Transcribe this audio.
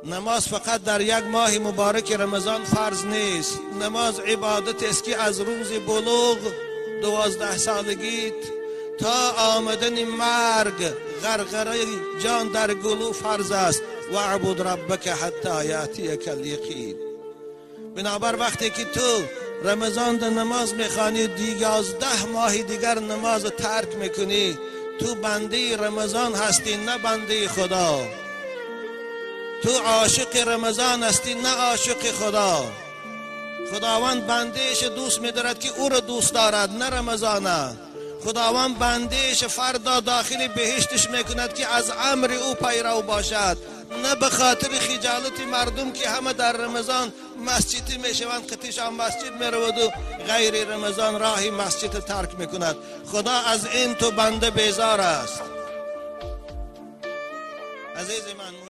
Намоз фақат дар як моҳи муборак Рамазон фарз нест. Намоз ибодат аст ки аз рӯзи булуғ 12 солагит то омадани марг ғарғараи ҷон дар гулӯ фарз аст. واعبد ربک حتی یأتیک الیقین. بنابر وقتی که تو رمضان در نماز میخوانی، 11 ماه دیگر نماز ترک میکنی، تو بنده رمضان هستی نه بنده خدا. تو عاشق رمضان هستی نه عاشق خدا. خداوند بندهش دوست می‌دارد که او را دوست دارد نه رمضانه. خداوند بندهش فردا داخل بهشتش میکند که از امر او پیرو باشد، نه به خاطر خجالت مردم که همه در رمضان مسجدی میشوند، قطیشان مسجد میرود و غیر رمضان راهی مسجد ترک میکند. خدا از این تو بنده بیزار است. عزیز من.